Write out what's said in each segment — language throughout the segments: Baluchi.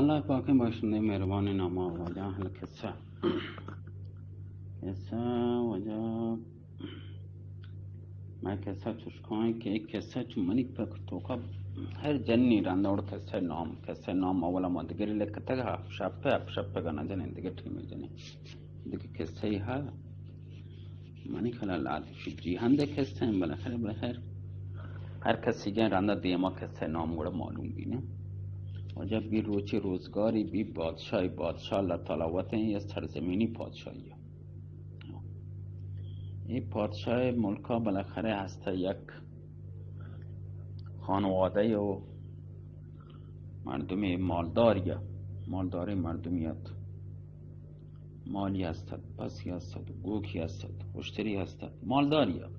اللہ پاکیں بخشندہ مہربانیں نام ءَ۔ واجہ اہل قصہ، قصہ واجہ، مئے قصہ چشکائیں کہ ایک قصہ چو منی پک توکا ہر جنی رند اور قصہ نام، قصہ نام اولا ما دگری لکھتگ، ہپ شپ، ہپ شپ گنا جنیں دگہ ٹیمے جنیں۔ دگہ قصہ ہی ہا منی خیال ءَ لہتے چی جیہند ءِ قصہ ایں، بلے خیر، بلے خیر، ہر کسی گیں رندا دیما قصہ نام گڑا معلوم بی نا۔ واجہ بی روچی روزگاری بی بادشاہی، بادشاہ اللہ تعالی وتیں یا سرزمینی پادشاہی۔ اے پادشاہ ملکا بالاخرہ ہستا یک خانوادہ و مردمی مالداری، مالداری مردمی ات۔ مالی ہست ات، پسی ہست ات، گوکی ہست ات، اشتری ہست ات، مالداری ءَ۔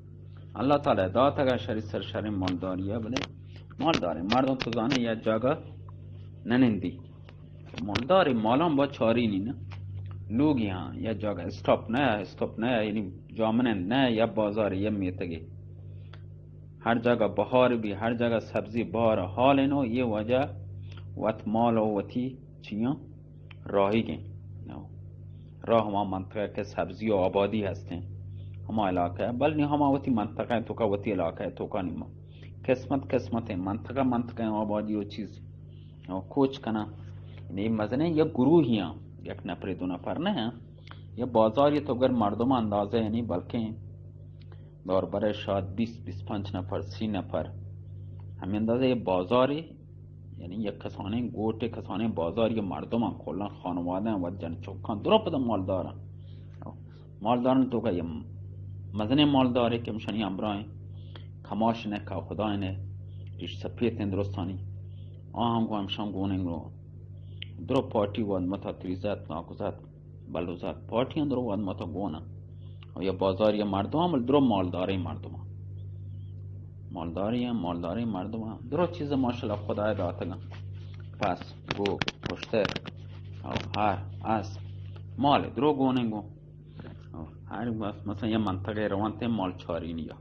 اللہ تعالی داتگ ءَ شری سر شریں مالداری ءَ، بلے مالداریں مردم تو زانے یا جاگہ ننندی۔ مالداریں مالان با چارینی نہ۔ لوگی ہاں یا جاگہ اسٹاپ نہ، اسٹاپ نہ، یعنی جامنند نہ، یا بازار یا میتگے۔ ہر جاگہ بہار بی، ہر جاگہ سبزی بہار حال انو، یہ وجہ وت مال و وتی چیاں راہیگ ایں۔ راہ ہما منطقہ کہ سبزی و آبادی ہستیں، ہما علاقہ ءَ، بل نی ہما وتی منطقہ ءِ توکا، وتی علاقہ ءِ توکا نی ما قسمت قسمت ایں، منطقہ منطقہ ایں، آبادی و چیز و کوچ کناں۔ یعنی مزنیں یک گروہی آں، یک نفرے دو نفر نہ آں۔ یا بازاری تو گر مردم اندازہ یعنی بلکیں دور برے شاید بیست، بیست پنچ نفر، سی نفر، ہمیں اندازہ یہ بازاری یعنی یک کسانیں گوٹے، کسانیں بازار، یہ مردمان کلاں خانوادہ و جن چکاں درو پدا مالداراں۔ مالداران توکا یہ مزنیں مالدارے کہ ہمشانی ہمراہیں، کماش نے، کا خدا نے، ریش سپیتیں درستانی۔ آ ہم گو ہمشان گونیں گو درو پارٹی واد متا تریزت، ناکوزت، بلوزات پارٹی اندر واد متا گون۔ یا بازاری مردم، بل درو مالداریں مردم۔ مالداری، مالداریں مردم، درو چیز ماشاءاللہ خدای داتگا۔ پس، گو، پشتر، او ہر، اس، مال درو گونیں گو۔ او ہر بس مثلاً یہ منطقہ روانتے مال چارینی یا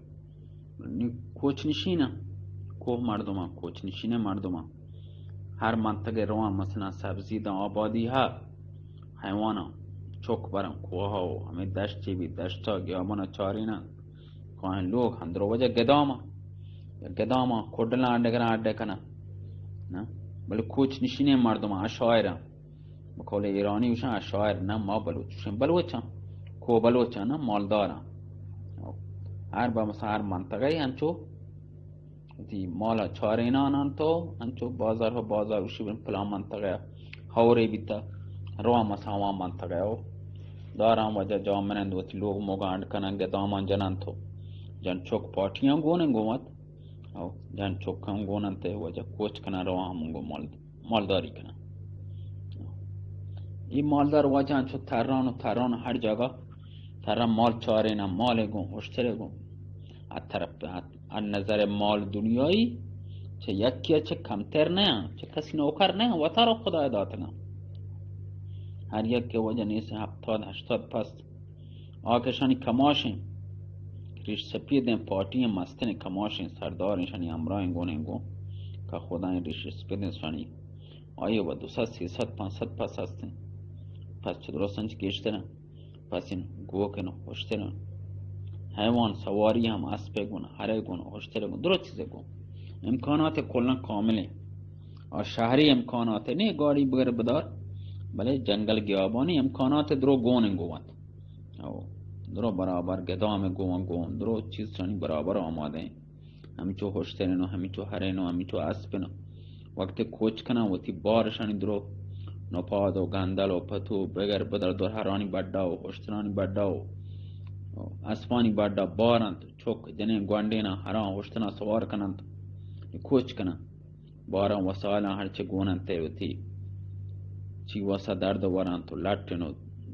نی کوچ نشیناں، کوہ مردماں، کوچ نشینیں مردماں۔ ہر منطقے رواں مثلاً سبزی داں، آبادی ہا، حیواناں چک براں، کوہا و ہمیں دشت چی بی، دشتا گیابانا چاریناں۔ کائیں لوگ ہندرو وجہ گداما، گداما کڈلاں اڈ کناں، اڈ کناں۔ نا؟ بلے کوچ نشینیں مردماں، عشائراں۔ بقول ایرانی گوشاں عشائر، نہ ما بلوچ گوشیں بلوچاں، کو بلوچاں نہ مالداراں۔ ہر با مثلاً ہر منطقہ انچو وتی مالا چارینان انت و انچو بازار و بازار گوشی بلے پلان منطقہ ہورے بیتا، رواں مثلاً ہما منطقہ و داراں وجہ جامنند وتی لوگ موگاں اڈ کنن گدامان جنن تو جن چک پارٹیاں گونن گومت او جن چکاں گونن تے وجہ کوچ کنن رواں ہم گو مال مالداری کناں۔ اے مالدار واجہ انچو تران و تران ہر جاگہ تران مال چاریناں، مال گوں، اشترے گوں۔ ات طرف ات، ات نظر مال دنیایی چہ یکی چہ کمتر نہ، چہ کسی نوکر نہ، وتارا خدای داتگاں۔ ہر یک کہ وجہ نیست ہفتاد ہشتاد پس آ کشانی کماشیں، ریش سپیدیں پارٹی مستن کماشیں سرداریں شانی ہمراہیں گونیں گوں کہ خدائیں ریش سپیدیں شانی آئی و دو سد، سیصد، پانصد پس ہستیں۔ پس چہ درستاں چہ گیشتر انت۔ پس انت گوک انت، ہشتر انت۔ حیوان سواری ہم اسپے گون، ہرے گون، ہشتر گون، درو چیزے گون۔ امکانات کلاں کامل انت۔ آ شہری امکانات نی، گاڑی بگر بدار، بلے جنگل گیابانی امکانات درو گون انت گون۔ او درو برابر گدام گون گون، درو چیز چانی برابر آمادہ انت۔ ہمینچو ہشترین و ہمینچو ہرین و ہمینچو اسپن و وقتی کوچ کنن وتی بارشانی درو نپاد و گندل و پتو بگر بدر در ہرانی بڈا و ہشترانی بڈا و اسپانی بڈا بارنت، چک جنین گونڈینا ہران ہشتنا سوار کننت، کوچ کنن۔ باراں وسائلاں ہرچے گون انت ء وتی چی واسا درد ورانت و لٹن و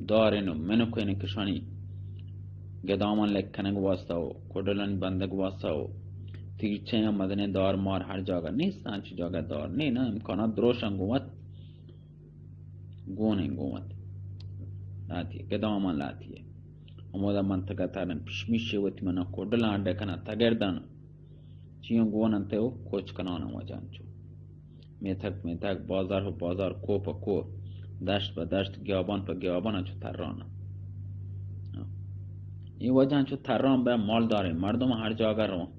دارن و منکن کشانی گدامان لک کنگ واسطہ و کڈلانی بندگ واسطہ و تیرچیاں مزنیں دار مار ہر جاگہ نیست، انچو جاگہ دار نی، نا امکانات دروشن گوت گون انت گوت لاتی گدامان لاتی ہمودا منطقہ تارن پشمیشے وتی منا کڈلاں اڈ کناں تگرداں چیاں گون انت و کوچ کنان واجہ انچو۔ میتگ پہ میتگ، بازار پہ بازار، کوہ پہ کوہ، دشت پہ دشت، گیابان پہ گیابان انچو تران انت۔ اے وجہ انچو تران بہ مالداریں مردم ہر جاگہ روان۔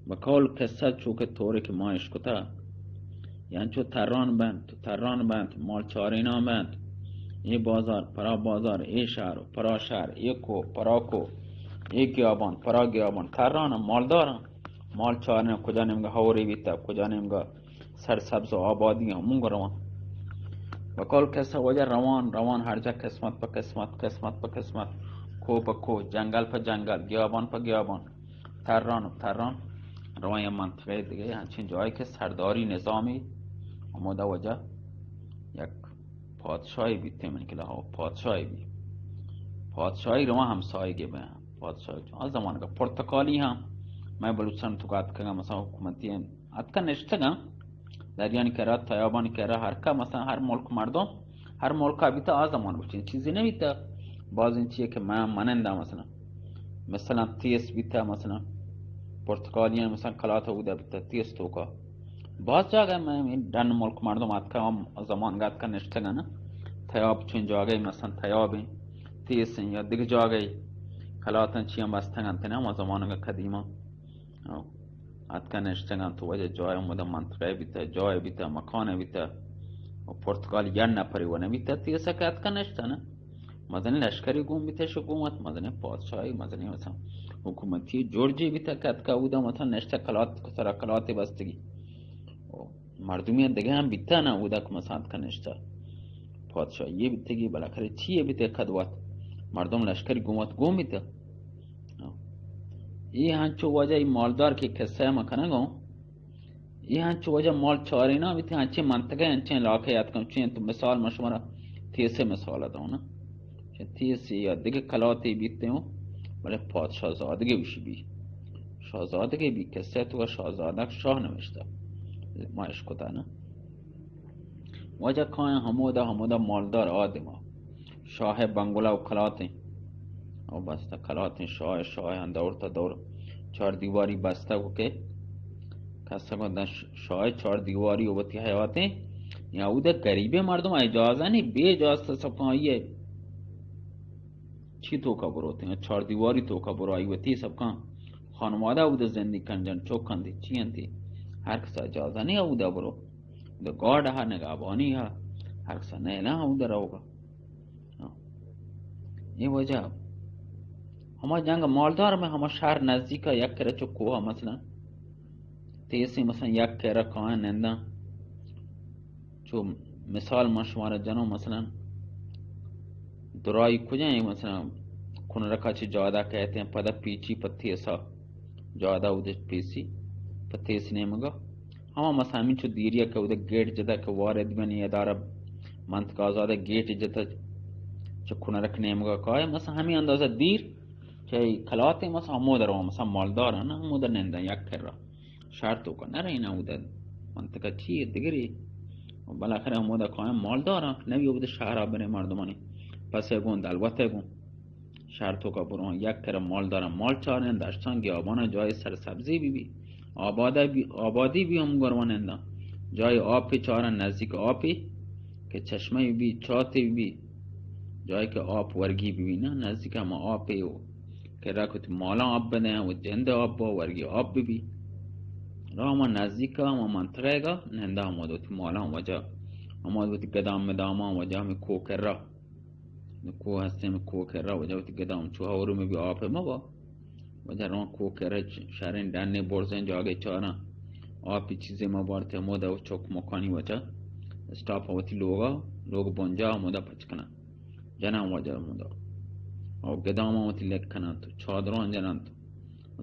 بہ قول قصہ چو کہ طورے کہ ما اشکتہ، انچو تران بنت، تران بنت، مال چارینان بنت۔ اے بازار، پرا بازار، اے شہر، پرا شہر، اے کوہ، پرا کوہ، اے گیابان، پرا گیابان، تران مالداران۔ مال چارینان کجا نیمگا ہورے بیتا، کجا نیمگا سرسبز و آبادی ہمونگا روان۔ بہ قول قصہ وجہ روان، روان ہر جا قسمت پہ قسمت، قسمت پہ قسمت، کوہ پہ کوہ، جنگل پہ جنگل، گیابان پہ گیابان، تران و تران روان۔ یک منطقہ دگہ ہنچین جاہے کہ سرداری نظامی ہمودا وجہ یک پادشاہی بیتے، من کہ لہو پادشاہی بی، پادشاہی روان ہمسایگے بہ پادشاہی۔ آ زمانگا پرتگالی ہم مئے بلوچستان توکا اتکگاں، مثلاً حکومتی ہم اتکا نشتگاں، دریانی کرا، تیابانی کرا، ہر کا، مثلاً ہر ملک مردم، ہر ملکا بیتا، آ زمان بچین چیزی نبیتا۔ بازیں چیئے کہ من مننداں، مثلاً، مثلاً تیس بیتا، مثلاً پرتگالیان، مثلاً کلات اودا بیتا، تیس توکا۔ باز جاگہ مئے ڈن ملک مردم اتکا، ہم زمانگا اتکا نشتگاں نا، تیاب چون جاگہ، مثلاً تیابیں، تیسیں یا دگہ جاگہ کلاتاں چیاں بستگاں تینا، ہما زمانگا قدیما۔ او، اتکا نشتگاں تو وجہ جاہ ہمودا منطقہ بیتا، جاہ بیتا، مکان بیتا۔ و پرتگال یک نفری و نبیتا، تیسا کہ اتکا نشتہ نا۔ مزنیں لشکری گون بیتا، شو گون ات، مزنیں پادشاہی، مزنیں مثلاً حکومتی جرجی بیتا کہ اتکا اودا مثلاً نشتہ کلات، سرا کلاتے بستگی۔ او، مردمی دگہ ہم بیتا نا، اودا کہ مثلاً اتکا نشتہ۔ پادشاہی بیتگی، بالاخرہ چی بیتا کد وت؟ مردم لشکری گون ات گون بیتا۔ اے ہنچو وجہ ای مالدار کہ قصہ ما کنگوں، اے ہنچو وجہ مال چارینا بیتے، ہنچیں منطقہ، ہنچیں علاقہ یاد کن، چین تو مثال ما شمارا تیسے مثال دوں نا۔ چہ تیسے یا دگہ کلاتے بیتے ہوں، بلے پادشاہ زادگے وشی بی۔ شاہزادگے بی، قصہ تو شاہزادگ شاہ نوشتہ۔ ما اشکتا نا۔ واجہ کائیں ہمودا، ہمودا مالدار آدما۔ شاہ بنگلہ و کلاتیں۔ او بستہ کلاتیں شاہ، شاہ ہم دور تا دور چار دیواری بستہ کو کہ کسا کو دن ش-، شاہ چار دیواری و وتی حیاتیں۔ یا او دے غریبیں مردم اجازہ نہیں، بے اجازت سب کائیں آئیے چی توکا بروتے ہیں، چار دیواری توکا برو آئی وتی سب کائیں خانوادہ او دے زندگی کن جن چوک کن دی چی انتی۔ ہر کسا اجازہ نہیں او دے برو۔ دے گارڈ ہا، نگہبانی ہا، ہر کسا نیلاں او دے روگا۔ ہاں۔ اے وجہ ہما جنگ مالدار میں ہما شہر نزدیک یک کرا چو کوہ مثلاً تیسیں مثلاً یک کرا کائیں ننداں۔ چو مثال ما شمارا جنوں مثلاً درائی کجا ہیں مثلاً کنرکا چی جادا کہتے ہیں پدا پیچی پتیسا جادا اودے پیسی پتیس نیمگا۔ ہما مثلاً ہمینچو دیریا کہ اودے گیٹ جتا کہ وارد بنی ادارہ منطقہ آزادہ گیٹ جتا چہ کنرک نیمگا کائے، مثلاً ہمیں اندازہ دیر چہ کلاتے مثلاً ہمو در مثلاً مالدار ہیں نا، ہمو در نندن یک کرا شہر توکا نہ رہنا، اودے منطقہ چی ہے دگری۔ بالاخرہ ہمو در قائم مالدار ہیں، نبی اودے شہرا بنے مردمانی پسے گون دلوتے گون۔ شہر توکا برو یک کرا مال دارن، مال چارن، دشتان گیابان جای سرسبزی بی بی، آبادی بی، آبادی بی ہم گروان اندان۔ جای آپی چارن، نزدیک آپی کہ چشمہ بی، چاتی بی، جای کہ آپ ورگی بی بی نا، نزدیک ہم آپی و کہ رکت مالاں آپ بدن و جند آپ با ورگی آپ بی بی۔ را ہما نزدیک ہما منطقہ گا نندا ہمود وتی مالاں وجہ، ہمود وتی گدام مداماں وجہ ہمیں کوہ کرا۔ نو کوہ ہستیں، ہمے کوہ کرا وجہ وتی گدام چو ہورو میں بی آپ مبا۔ وجہ رواں کوہ کرا چ-، شریں ڈنے برزیں جاگے چاراں۔ آپی چیزے مبارتے ہمودا و چک مکانی وجہ اسٹاپ وتی لوگا، لوگ بنجا ہمودا پچ کناں۔ جناں وجہ ہمودا۔ او گدام وتی لک کناں تو چادران جناں تو۔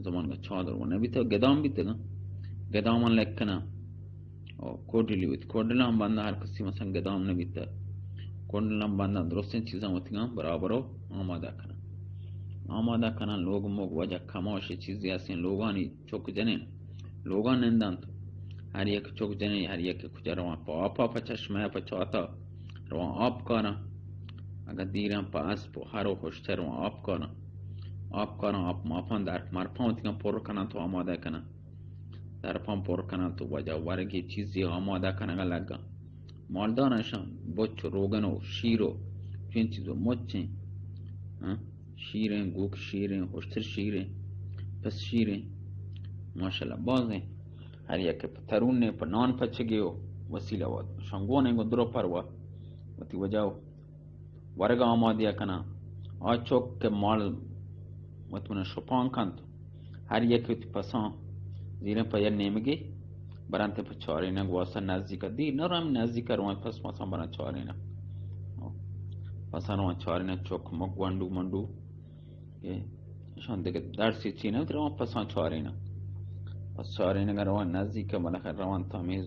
زمانگا چادر و نبیتا، گدام بیتگاں۔ گدامان لک کناں۔ او کوڈلی بیت۔ کوڈلاں بنداں ہر کسی مثلاً گدام نبیتا۔ کوڈلاں بنداں درستیں چیزاں وتیگاں برابر و آمادہ کناں۔ آمادہ کناں لوگ موگ وجہ کماش چیزی ہستیں لوگانی چک جنین۔ لوگاں نندانت۔ ہر یک چک جنین، ہر یک کجا رواں پہ آپا پہ چشمہ پہ چاتا۔ رواں آپ کاراں۔ اگاں دیراں پہ اسپ و ہر و ہشتر رواں آپ کاراں۔ آپ کاراں، آپ ماپاں درک مرپاں وتیگاں پر کناں تو آمادہ کناں۔ سرپاں پر کناں تو واجہ ورگے چیزے آمادہ کنگا لگا۔ مالداراں اشاں بچ و روگن و شیر و چین چیز و مچیں، ہاں، شیریں، گوک شیریں، ہشتر شیریں، پس شیریں، ماشاءاللہ بازیں۔ ہر یکے پہ ترونے، پہ نان پچگے و وسیلہ واد شنگونے گو درو پروا وتی وجہ و ورگ آمادہ کناں۔ آ چک کہ مال وت من شپان کنت، ہر یک وتی پساں زیریں پہ یک نیمگے برنت پہ چارینگ واسطہ نزدیک۔ دیر نہ رواں، نزدیک رواں، پس پساں برن چارینگ۔ پساں رواں چارینگ، چک مک گونڈو منڈو کہ اشان دگہ درسی چی نہ رواں، پساں چارینگ۔ پس چارینگ رواں نزدیک، بالاخر رواں تا ہمیں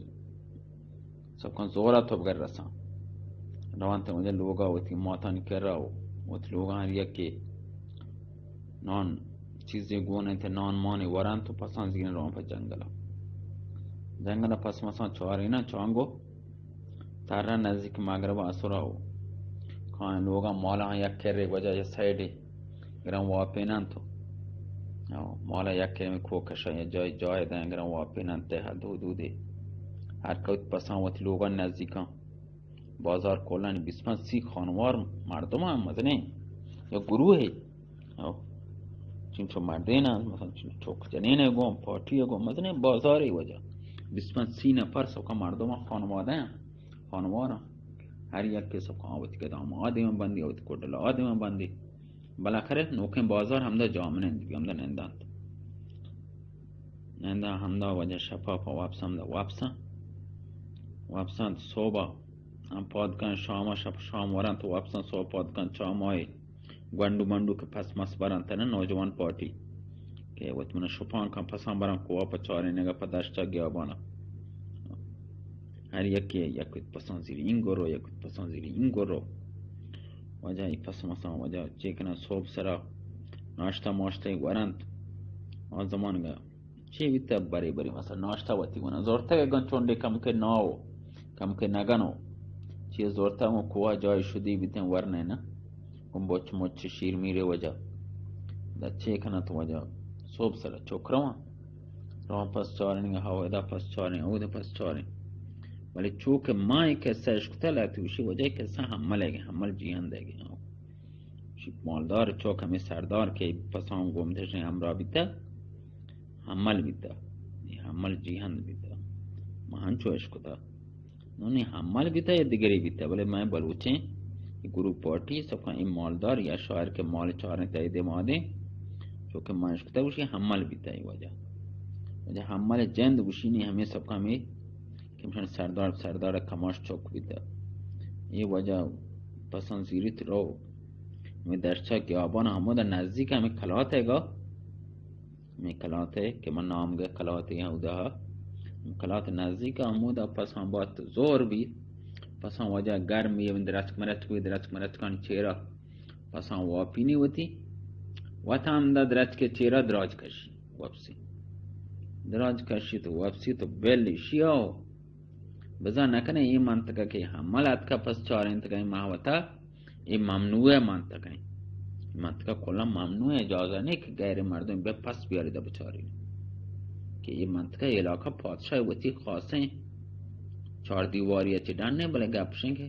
سکن زورا تو بگر رساں۔ روان تے مجھے لوگا وتی ماتانی کرا و وتی لوگا ہر یکے نان چیزے گون انت، نان مانے وران تو پسان زین روان پہ جنگلا۔ جنگلا پس مسان چوارینا چانگو ترا نزدیک مغرب آسرا و کان لوگا مالا یک کرے وجہ یا سائیڈے گران واپینان تو۔ او، مالا یک کرے میں کو کشا یا جای جای دیں گران واپینان تے حد حدودے۔ ہر کوت پسان وتی لوگا نزدیکاں۔ بازار کلانی بیست پنچ سی خانوار مردم ہم مزنیں یا گروہ ہے۔ او، چنچو مردین ہم، مثلاً چنچو چوک جنین ہے گون، پارٹی ہے گون، مزنیں بازاری وجہ۔ بیست پنچ سی نفر سکا مردم ہم خانوادہ ہیں، خانوار ہیں۔ ہر یک کے سکا وتی گدام آدم بندی، وتی کوڈل آدم بندی۔ بالاخرہ نوکیں بازار ہمدا جامنند بی، ہمدا نندانت۔ نندا ہمدا وجہ شپا پہ واپس ہمدا واپساں۔ واپساں صوبہ ہم پاد کن، شام شپ شام ورن تو واپساں صوبہ پاد کن، چامائے گونڈو منڈو کہ پس مس برن تنہ نوجوان پارٹی کہ وت من شپان کن پسان برن کوا پہ چارینگا پہ دشتا گیابانا۔ ہر یکے یک پسان زیری این گرو، یک پسان زیری این گرو۔ وجہ ای پس مساں وجہ چے کناں صوب سرا ناشتہ ماشتہ ورنت۔ آ زمانگا چے بیتہ برے برے مثلاً ناشتہ وتی گونا زورتگ گن چونڈے کم کے ناو، کم کے نگنو۔ چے زورتگ گوں کوہ جای شدی بیتیں ورنے نا۔ گوں بچ مچ شیر میرے وجہ۔ دا چے کناں تو وجہ صوب سرا چوک رواں۔ رواں پس چاریں، ہو ادا پس چاریں، اودا پس چاریں۔ ولی چو کہ ما اے قصہ اشکتا لہتے گوشی وجہ قصہ حمل ہے گے، حمل جیہند ہے گے۔ شی مالدار چوک ہمیں سردار کہ پساں گومتشیں ہمراہ بیتا، حمل بیتا۔ اے حمل جیہند بیتا۔ ما ہنچو اشکتا۔ نونی حمل بیتا یا دگری بیتا، بلے میں بلوچیں گروپ پارٹی سکا اے مالدار یا شاعر کہ مال چاریں تئی دے مادیں، چوکہ ما اشکتا گوشی حمل بیتا اے وجہ۔ وجہ حمل جند گوشی نہیں ہمیں سکا ہمیں کہ مشان سردار، سردار کماش چوک بیتا۔ اے وجہ پسند زیریت رو۔ ہمیں درچا گیابان ہمودا نزدیک ہمیں کلات ہے گا۔ ہمیں کلات ہے کہ من نام گئے کلات ہے اودا۔ کلات نزدیک ہمودا پسان بات زور بی۔ پسان وجہ گرم بی، درچک مرچک بی، درچک مرچکانی چیرا پسان واپینی وتی۔ وت ہمدا درچک چیرا دراج کشی، واپسی۔ دراج کشی تو واپسی تو بل شیاو۔ بزاں نہ کنے اے منطقہ کہ حمل اتکا پس چارینتگا اے ماہ وتا، اے ممنوع منطقہ ایں۔ اے منطقہ کلا ممنوع ایں، اجازہ نہیں کہ غیر مردم بے پس بیاری دا بچاری۔ کہ اے منطقہ، اے علاقہ پادشاہ وتی خاصیں چار دیواری اچ ڈن ایں، بلے گپ شنگ اے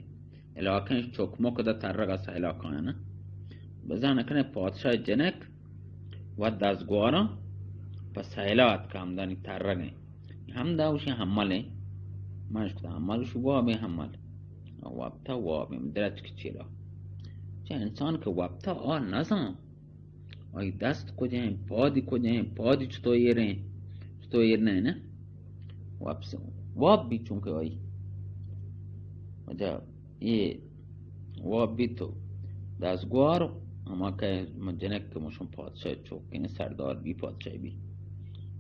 علاقہ چوک مک دا ترگا سا علاقہ ایں نا۔ بزاں نہ کنے پادشاہ جنک و دزگواراں پہ سیلات کہ ہمدانی ترگ ایں۔ ہمدا گوشی حمل ایں۔ من اشکتا حمل گوشی واب ایں حمل۔ وپتا واب ایں درچک چیرا۔ چہ انسان کہ وپتا آ نزان۔ آئی دست کجیں، پادی کجیں، پادی چطور ایریں، چطور ایر نہ ایں نا۔ واب سے، واب بی چونکہ آئی۔ وجہ اے واب بیت و دزگوار ہما کہ من جنک کہ مشن پادشاہ چوکیں سردار بی، پادشاہ بی،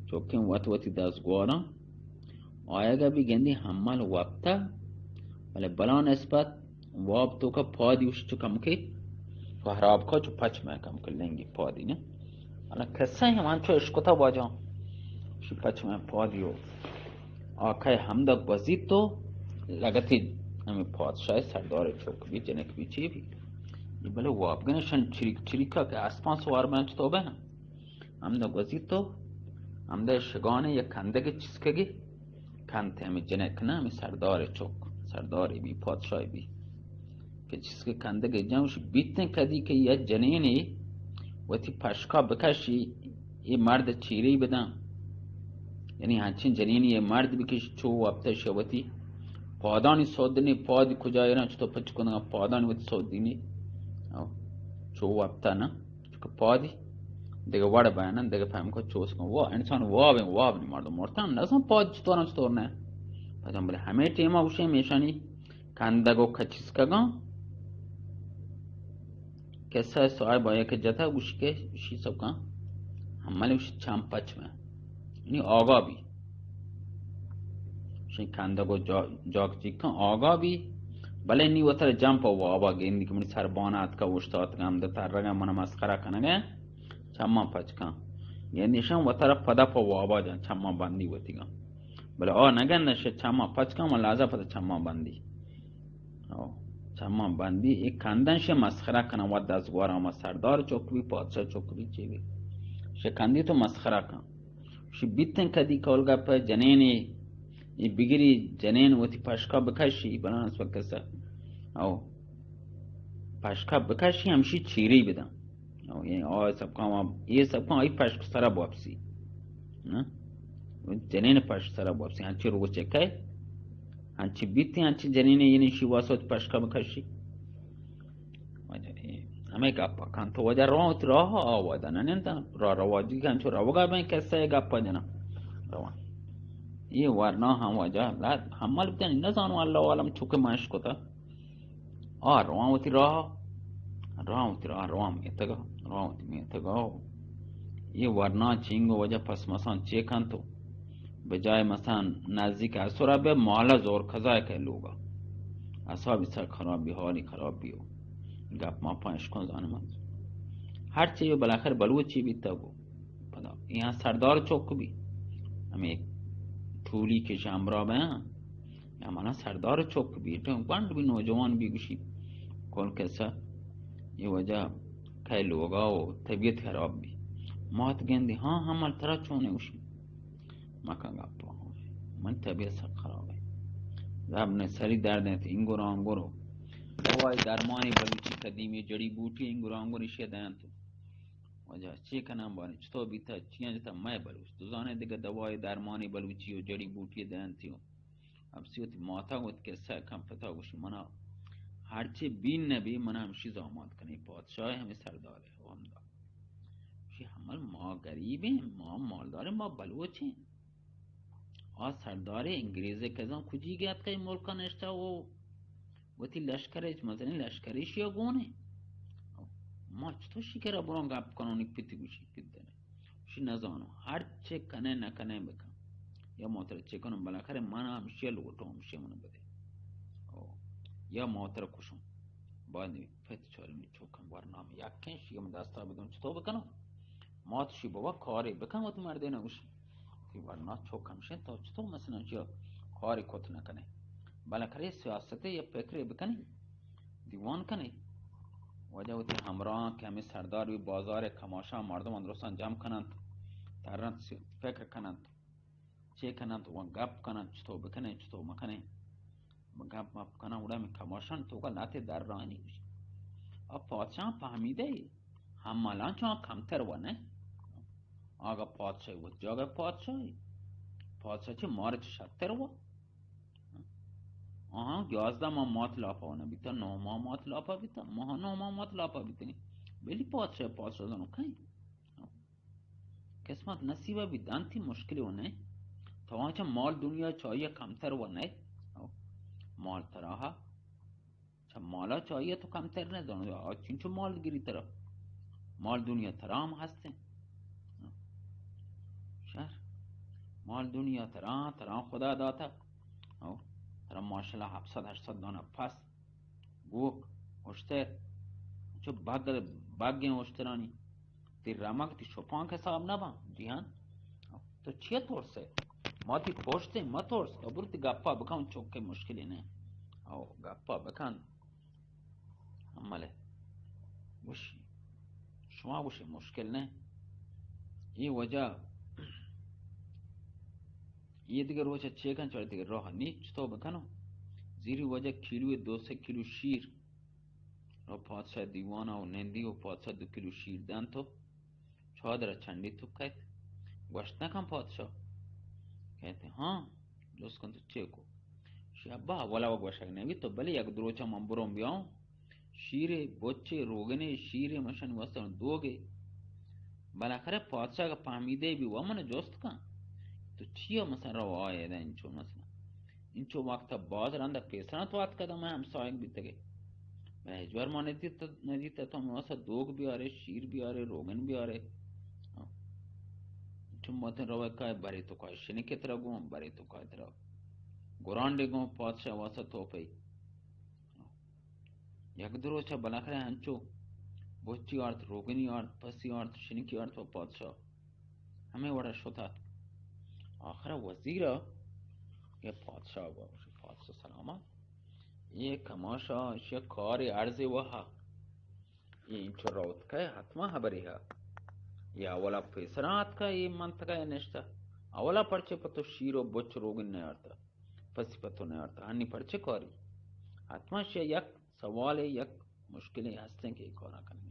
چوکیں وت وتی دزگواراں آیگا بی گندی حمل وپتا، بلے بلا نسبت واب توکا پادی وش چو کم کے تو حراب کا چو پچ میں کم کے لنگی پادی نے۔ حالا قصہ ہمان چو اشکتا واجہ شی پچ میں پادی ہو۔ آ کئے ہمدا گوزیت و لگتی ہمے پادشاہ سردار چوک بی، جنک بی، چی بی۔ اے بلے وابگن شن چریک چریکا کہ اسپاں سوار بین چتو بین۔ ہمدا گوزیت و ہمدے شگانے یک کندگے چسکگی کنت، ہمے جنک نہ، ہمے سردار چک، سردارے بی، پادشاہے بی، کہ چسکے کندگے جنش بیتیں کدی کہ یک جنینے وتی پشکا بکشی، اے مرد چیری بدن، یعنی ہنچیں جنینے اے مرد بکش، چو وپتش وتی پادانی سودنی، پادی کجا ایران چطور پچ کنگا، پادانی وتی سودنی، او، چو وپتا نہ، چونکہ پادی دگہ وڑ بیانن، دگہ پہم کو چوس کن۔ وا انسان واب ہیں، واب نہیں، مردم مرتن، نزان پاد چطور چطور نہ۔ پدا بلے ہمے ٹیما گوشے میشانی کندگ و کچسکگاں کسہ صاحب آیا کہ جتا گوشی کہ شی سب کن عمل گوشی چم پچ میں، یعنی آگا بی۔ شی کندگ و جا-، جاک چیکاں آگا بی، بلے نی وتر جم پہ وابا گندی کہ منی سر بانا اتکا اوشتاتگا ہمدا ترگا من مسخرہ کنگا۔ چماں پچ کن۔ گندیشاں وترا پدا پہ وابا جان، چماں بندی وتیگاں۔ بلے آ نہ گندن، شے چماں پچ کن، من لازا پدا چماں بندی۔ او، چماں بندی، اے کندن شے مسخرہ کنن، وت دزگوار ہما سردار چک بی، پادشاہ چک بی، چی بی۔ شے کندی تو مسخرہ کن۔ شی بیتن کدی کول گپ جنینے، اے بگری جنین وتی پشکا بکشی، بلان اس وقت کسا۔ او، پشکا بکشی ہمشی چیری بدن۔ او، یعنی آ سبکاں وا-، اے سبکاں آئی پشک سرا بوپسی۔ نہ؟ جنین پشک سرا بوپسی۔ ہنچی روچے کئے؟ ہنچی بیتی، ہنچی جنین، یعنی شی واسط پشکا بکشی۔ واجہ، اے ہمے گپا کن تو واجہ روان وتی راہ آ ودا نہ نندن۔ راہ رواجی کن چو روگا بین کسہ گپا جنا۔ روان۔ اے ورنا ہم واجہ لات حمل بتن، نزانو اللہ عالم چوکہ ماش کتا۔ آ روان وتی راہ، روان وتی راہ، روان میتگا، روان وتی میتگا۔ اے ورنا چینگو وجہ پس مسان چے کنتو؟ بجائے مسان نزدیک اسرا بے مالا زور قضا کہ لوگا۔ اعصابی سر خراب بی، حالی خراب بی۔ گپ ما پنج کن زانم۔ ہر چی بی بالاخر بلوچی بیتا گو۔ پدا یہاں سردار چوک بی۔ ہمیں ٹولی کے شامرا بیاں۔ یا منا سردار چک بیت، گونڈ بی، نوجوان بی، گوشی کل کسا اے وجہ کئے لوگا و طبیعت خراب بی۔ مات گندی، ہاں، ہمل ترا چونے؟ گوشی مکن گپا، من طبیعت سک خراب ہے۔ زب نے سری درد ہیں تو انگور آنگور ہو۔ دوائی درمانی بلوچی قدیمی جڑی بوٹی انگور آنگور اشی دین تو۔ وجہ چی کنم بانی چطور بیتا چیاں جتا میں بلوچ۔ تو زانے دگہ دوائی درمانی بلوچی و جڑی بوٹی دین تیو۔ ہمسی وتی ماتا گوت کسہ کن، پتا گوشی منا ہرچی بین نبی، منا ہمشی زامات کنی، پادشاہ ہمیں سردار ہے و ہمدا۔ گوشی ہمل ما غریب ہیں، ما مالدار ہیں، ما بلوچ ہیں۔ آ سردار انگریز کزان کجی گیت کئی ملکا نشتا و وتی لشکر، مزنی لشکر ایشی گون ہیں۔ ما چطور شکر بران گپ کنونی؟ پتی گوشی پتی نے۔ شی نزانو، ہر چے کنے نہ کنے بکن۔ یا موتر چے کنو، بالاخرہ من ہمشی لوٹو، ہمشی من بدے۔ او، یا موتر کشم۔ بعد پت چارمی چوکم ورنام یکیں، شی ہم دستا بدون چطور بکنو؟ مات شی بابا کارے بکن وت مردے نہ گوشی۔ تی ورنا چوک ہمشی تو چطور مثلاً چیا کارے کت نہ کنے؟ بالاخرہ سیاستے یا فکرے بکنی۔ دیوان کنی۔ واجہ وتی ہمراہاں کہ ہمیں سردار بی بازار کماشاں مردم درستاں جم کننت، ترنت، فکر کننت، چے کننت و گپ کننت، چطور بکنیں، چطور مکنیں۔ گپ مپ کنن، وڑا ہمیں کماشاں توکا لہتے در رانی گوشی۔ اب پادشاہ فہمیدہ ہمالاں چون کمتر و نہ۔ آگا پادشاہ و جاگہ پادشاہی۔ پادشاہ چہ مارچ شتر و آہاں یازدہ ماہ مات لاپا نہ بیتا، نو ماہ مات لاپا بیتا، ماہ نو ماہ مات لاپا بیتنی۔ بلی پادشاہ، پادشاہ زانو کہیں۔ قسمت نصیبہ بی دانتی مشکلی و نہ۔ تو آنچہ مال دنیا چاہیے کمتر و نہ۔ مال تراہا چہ مالا چاہیے تو کمتر نہ زانو، آ چنچو مال گری ترا۔ مال دنیا ترا ہم ہستیں۔ شر۔ مال دنیا ترا، ترا خدا داتا۔ او، ترا ماشاءاللہ ہفت صد ہشت صد دانہ پس، گوک، اشتر، چو بگ، بگیں اشترانی۔ تی رمگ تی شپانک حساب نہ باں، جیہان۔ تو چیا ترسے؟ ما تی پشتیں، مہ ترس، ابرو تی گپا بکن، چوکے مشکلی نہ۔ او، گپا بکن۔ عملے۔ گوشی، شما گوشی مشکل نہ۔ اے وجہ یہ دگہ روچ چے کن، چڑ دگہ راہ نیچ تو بکنو. زیری وجہ کیلو، دو سے کیلو شیر. و پادشاہ دیوانا و نندی و پادشاہ دو کیلو شیر دن تو چادر چنڈی تو کہت. گوشت نکن پادشاہ. کہتے، ہاں، جست کن تو چے کو؟ شی ابا، اولا و گوشگ نبی تو، بلے یک دروچہ من برون بیاؤں. شیرے، بچے، روگنے، شیرے، مشانی واسطہ دوگے. بالاخره پادشاہ کا پہمیدے بی و من جست کن. تو چیا مثلا رو آئے دا انچو مثلا؟ انچو وقت باز رندا پیسران تو آتکا دا میں ہمسایگ بیتگے. میں ہچبر ما ندیت، ندیت تو میں واسطہ دوگ بیارے، شیر بیارے، روگن بیارے. ہاں. چون ماتن روے کائے، برے تو کائے شنکے ترا گون، برے تو کائے ترا گرانڈے گون، پادشاہ واسطہ تو پئی. یک دو روچا بالاخره انچو بچی آرت، روگنی آرت، پسی آرت، شنکی آرت و پادشاہ ہمے وڑا شتات. آخر وزیر، یہ پادشاہ گو، پادشاہ سلامت، یہ کماشا، یہ کار عرض وہا، یہ انچو روت کئے، حتما خبری ہا. یہ اولا پیسرا آتکا، یہ منطقہ نشتا. اولا پرچے پتو شیر و بچ روگن نیارتا، پسی پتو نیارتا، ہنی پرچے کاری؟ حتما شی یک سوالے، یک مشکلے ہستیں کہ اے کاراں کنگی.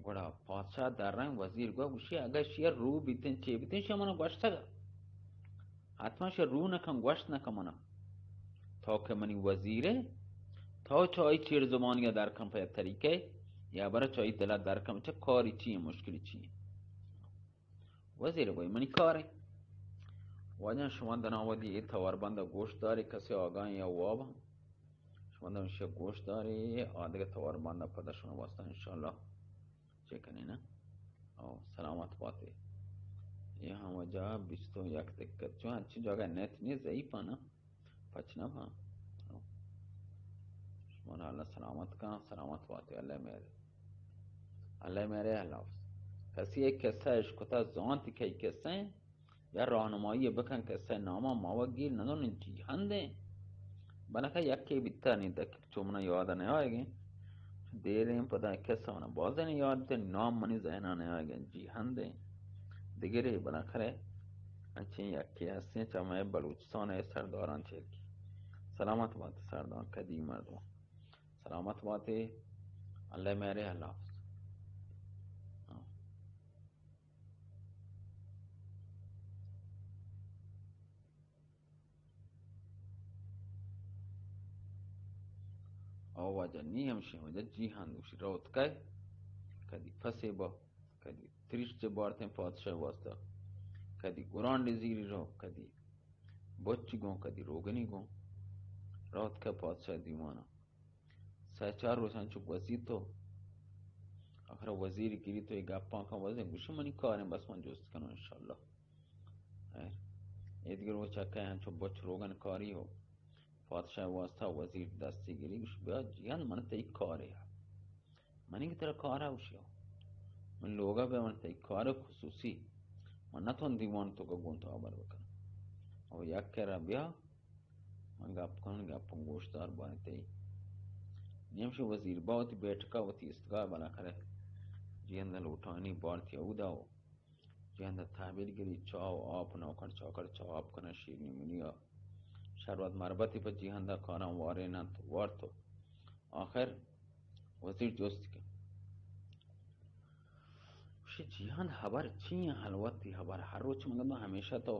گڑا پادشاہ در رنگ وزیر گو گوشی، اگر شی رو بیتیں، چے بیتیں، شی منا گوشتگا. حتما شی رو نکن، گوشت نکن منا. تو کہ منی وزیرے، تو چائی چیر زبانی در کن پہ طریقے، یا برا چائی دلا در کن، چہ کاری چی ہیں، مشکلی چی ہیں؟ وزیر گوئی منی کارے. واجہ شما دنا ودی اے تواربند گوش داری، کسی آگاہ یا واب ہم. شما دنا شی گوش داری، آدگہ تواربند پدا شما واسطہ انشاءاللہ چے کنی نا؟ او، سلامت باتے. یہ ہم وجہ بیست و یک دقت، چون ہنچی جگہ نیت نہیں، ضعیف ہے نا، پچ نہ با. شما اللہ سلامت کن، سلامت باتے، اللہ میرے. اللہ میرے، اللہ حافظ. کسی ایک قصہ اشکتا زانتی کہ قصہ ہیں؟ یا راہنمائی بکن، قصہ ناما ما وگیر ندون، جیہندیں. بلکہ یکے بیتا نہیں تک چو منا یاد نہ آئے گئے. دیریں پدا قصہ منا بازیں یاد تے، نام منی ذہنا نہ آئے گئے، جیہندیں. دگرے بلکہ انچیں یکے ہستیں چہ مئے بلوچستان ء سرداراں چیرکی. سلامت بات سردار، قدیم مردم. سلامت باتے، اللہ مہرے، اللہ حافظ. ہاں. او واجہ نی ہمشیں وجہ جیہان دوشی روت کئے، کدی پسے با، کدی تریش چہ بارتیں پادشاہ واسطہ، کدی گرانڈ زیری رو، کدی بچی گوں، کدی روگنی گوں. روت کئے پادشاہ دیوانا. سہ چار روچ انچو گوزیت و آخر وزیر گریت و اے گپاں کن وزیر گوشی منی کاریں، بس من جست کنوں انشاءاللہ. خیر، اے دگہ روچ کئے انچو بچ روگن کاری و پادشاہ واسطہ وزیر دستی گری گوشی بیا جیان من تئی کارے. منی کہ ترا کارا گوشی، من لوگا بیا من تئی کار خصوصی، من نتون دیوان تو گوں تو خبر بکن. او یک کرا بیا، من گپ کنن، گپاں گوشدار باریں تئی. نیمش وزیر با وتی بیٹکا وتی استگاہ بنا کرے. جیہند لوٹانی بارتی اودا و جیہند تحویل گری، چاہ و آپ، نوکر چاکر چاہ آپ کنن، شیرنی منی آ شربت مربتی پہ جیہند کاراں واریننت، وارت و آخر وزیر جست کہ گوشی جیہند، خبر چی ہیں؟ حلوتی خبر، ہر روچ من گندوں ہمیشہ تو